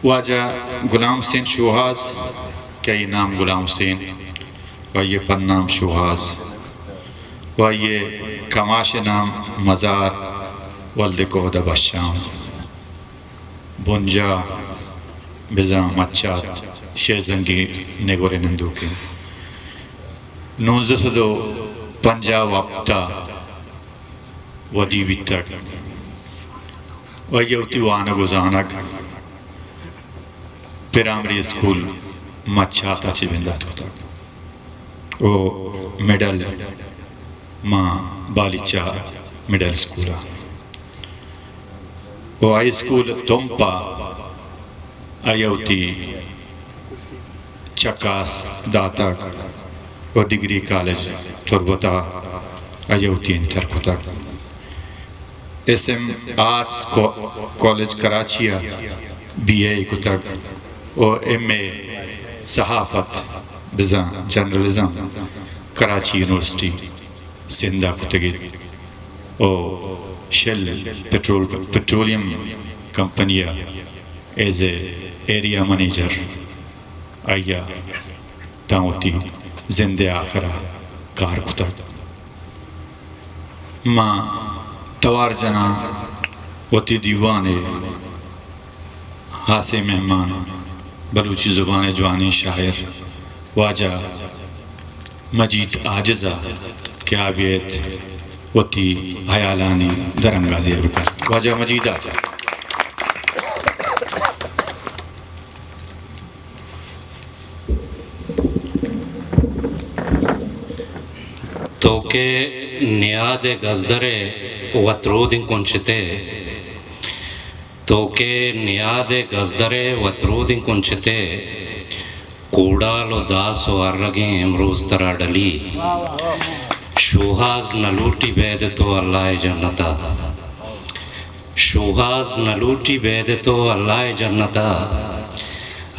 واجہ غلام حسین شوہاز، کہ آئی نام غلام حسین و آئی پن نام شوہاز و آئی کماش نام مزار، ولد کہدہ بشام، بنجاہ بزاں مچات، شیزنگی نگور نندوکیں۔ نوزدہ سد و پنجاہ و ہپت ء ودی بیتگ و آئی ء وتی وانگ و زانگ پرائمری اسکول مچات ء چہ بندات کتگ و مڈل ماں بالیچہ مڈل اسکول ء و ہائی اسکول تمپ ء آئی ء وتی چکاس داتگ و ڈگری کالج تربت ء آئی ء وتی انٹر کتگ۔ ایس ایم آرٹس کو-، کالج کراچی ء بی اے کتگ و ایم اے صحافت بزاں جرنلزم کراچی یونیورسٹی سندھ ء کتگ ات و شل پٹرول، پٹرولیم کمپنی ء ایز اے ایریا منیجر آئی ء تاں وتی زند ء آخر ء کار کتگ۔ ما توار جناں وتی دیوان ء ہاسیں مہمان، بلوچی زبان ء جوانیں شاعر واجہ مجید عاجز ء کہ آ بیت وتی ہیالانی درانگازی ء بکنت۔ واجہ مجید عاجز۔ تو کہ نیاد ء گزدر ء وت رودیں کنچتے، تو کہ نیاد ء گزدر ء وت رودیں کنچتے، کوڈال و داس و ارگیں امروز ترا ڈلی۔ شوہاز نہ لوٹی بید تو اللہ ء جنت ء۔ شوہاز نہ لوٹی بید تو اللہ ء جنت ء،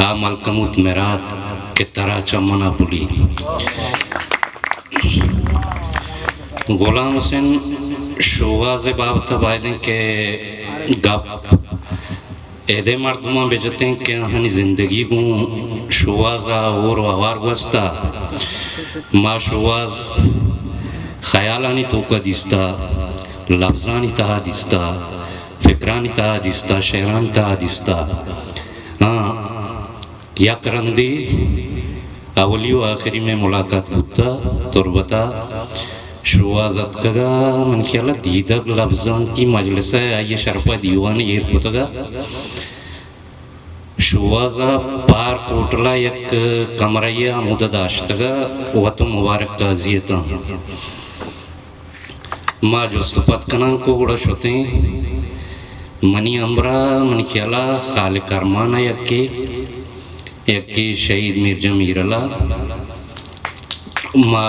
آ ملکموت مراد کہ ترا چہ من ء پلی۔ غلام حسین، شوہاز ء بابت ء باید انت کہ گپ ادے مردماں بجتیں کہ آہانی زندگی گوں شوہاز ء ہور و ہوار گوستا۔ ما شوہاز خیالانی توکا دیستا، لبزانی تہا دیستا، فکرانی تہا دیستا، شعرانی تہا دیستا۔ ہاں، یک رندے اولی و آخری مئے ملاقات بوتا تربتا۔ شوہاز اتکگا، من خیالا دیدگ لبزانکی مجلس ء آئی ء شرپا دیوان ایر کتگا۔ شوہاز ء پارک ہوٹل ء یک کمرہ ء ہمودا داشتگ ء وت ء مبارک قاضی اتاں۔ ما جست ء پد کنان کو گڑا شتیں۔ منی ہمراہ منی خیال ء خالق ارمان ء یکے، یکے شہید میر جمیل ء۔ ما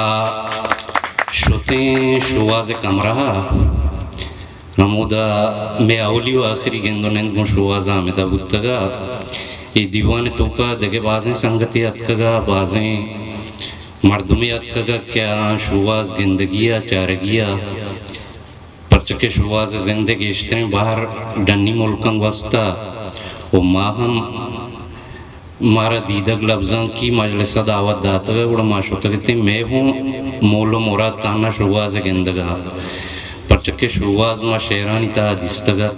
شتیں شوہاز ء کمرہ ء۔ ہمودا مئے اولی و آخری گند و نند گوں شوہاز ء ہمدا بوتگ ء اے دیوان ء توکا دگہ بازیں سنگتے اتکگ ء بازیں مردمے اتکگ ء کہ آ شوہاز گندگی ء چارگی ء، پرچہ کہ شوہاز ء زند ء گیشتریں بہر ڈنی ملکاں گوست ء و ما ہم مارا دیدگ لبزانکی مجلس ء دعوت داتگ ء گڑا ما شتگ اتیں۔ مئے ہوں مول و مراد تہنا شوہاز ء گندگ ء، پرچہ کہ شوہاز ما شعرانی تہا دیستگ ات،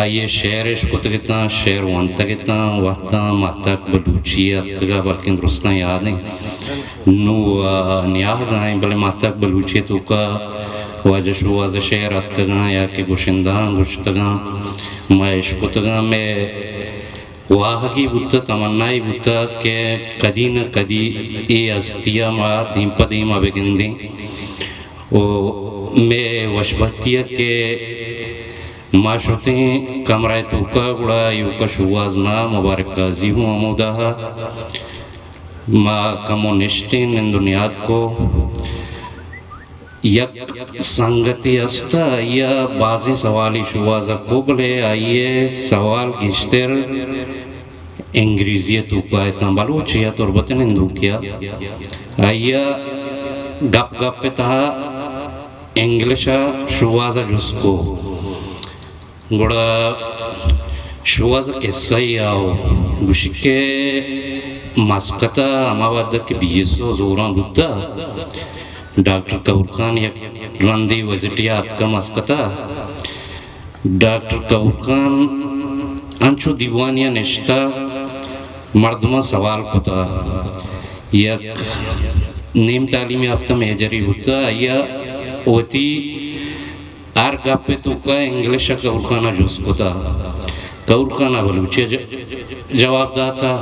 آئی ء شعر اشکتگ اتاں، شعر ونتگ اتاں، وہداں ماہتاک بلوچی ء اتکگ ء، بلکیں درستاں یاد انت نوں آ نیاہگ ء انت، بلے ماہتاک بلوچی ء توکا واجہ شوہاز ء شعر اتکگاں یا کہ گشندہاں گشتگاں، ما اشکتگاں۔ مئے واہگے بوتہ، تمنائے بوتہ کہ کدی نہ کدی اے ہستی ء ما دیم پہ دیم ء بگندیں۔ و مئے وشبہتی ء کہ ما شتیں کمرہ ء توکا، گڑا ایوکا شوہاز نہ، مبارک قاضی ہوں ہمودا ء۔ ما کمو نشتیں، نند و نیاد کو۔ یک سنگتے است، آئی ء بازیں سوالے شوہاز ء کو، بلے آئی ء سوال گیشتر انگریزی ء توکا اتاں، بلوچی ء تربت ء نندوکے ء۔ آئی ء گپ گپ ء تہا انگلش ء شوہاز ء جست کو۔ گڑا شوہاز ءِ قصہ ءَ آ گوشی کہ مسقط ءَ ہما وہد ءَ کہ بی ایس او زوراں بوتہ، ڈاکٹر کہور خان یک رندے وزٹے ءَ اتکہ مسقط ءَ۔ ڈاکٹر کہور خان انچو دیوانے ءَ نشتہ، مردماں سوال کتہ۔ یک نیم تعلیم یافتہ میجرے بوتہ، آئی ءَ وتی ہر گپ ءِ توکا انگلش ءَ کہور خان ءَ جست کتہ۔ کہور خان ءَ بلوچی ءَ ج-، جواب داتہ۔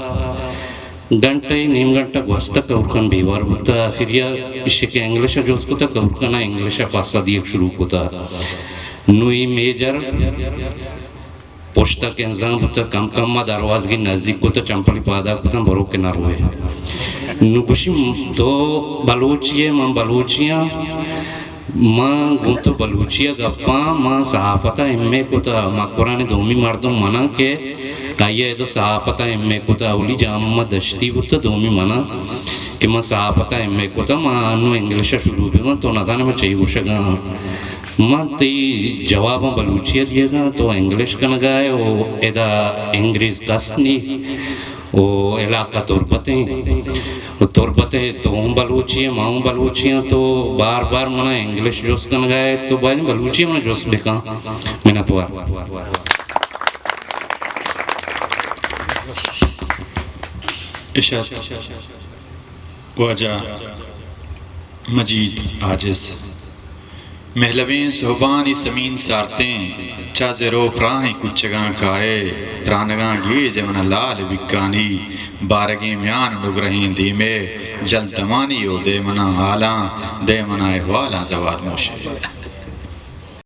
گھنٹہ ءَ نیم گھنٹہ گوستہ، کہور خان بے وار بوتہ۔ آخری ءَ ایشی کہ انگلش ءَ جست کتہ، کہور خان ءَ انگلش ءَ پسہ دیگ شروع کتہ۔ نوں اے میجر پشت ءَ کنزاں بوتہ، کم کم ءَ دروازگے نزیک کتہ، چمپلی پادا کتہ، برو کہ نہ روئے۔ نوں گوشی، تو بلوچے ئے، من بلوچے آں، من گوں تو بلوچی ءَ گپاں، من صحافت ءَ ایم اے کتہ، مکران ءِ دومی مردم من آں کہ آئی ءَ ادا صحافت ءَ ایم اے کتہ، اولی جام محمد دشتی بوتہ، دومی من آں کہ من صحافت ءَ ایم اے کتہ، من انوں انگلش ءَ شروع بیگاں، تو نزانے من چے گوشگ ءَ آں۔ من تئی جواباں بلوچی ءَ دیگ ءَ آں، تو انگلش کنگ ءَ ئے، و ادا انگریز کس نی، و علاقہ تربت ایں، و تربت ءَ تو ہوں بلوچے ئے، ما ہوں بلوچے آں، تو بار بار من ءَ انگلش جست کنگ ءَ ئے، تو باید بلوچی ءَ من ءَ جست بکن۔ منتوار۔ اشت واجہ مجید عاجز۔ مہلبیں سہبانی سمین سارتیں، چہ زر و پراہیں کچگاں کائے، ترانگاں گیج ءَ من ءَ لال بکانی، بارگیں میان نگرہیں دیمے، جل دمانی و دے من ءَ حالاں، دے من ءَ احوالاں زواد موشے۔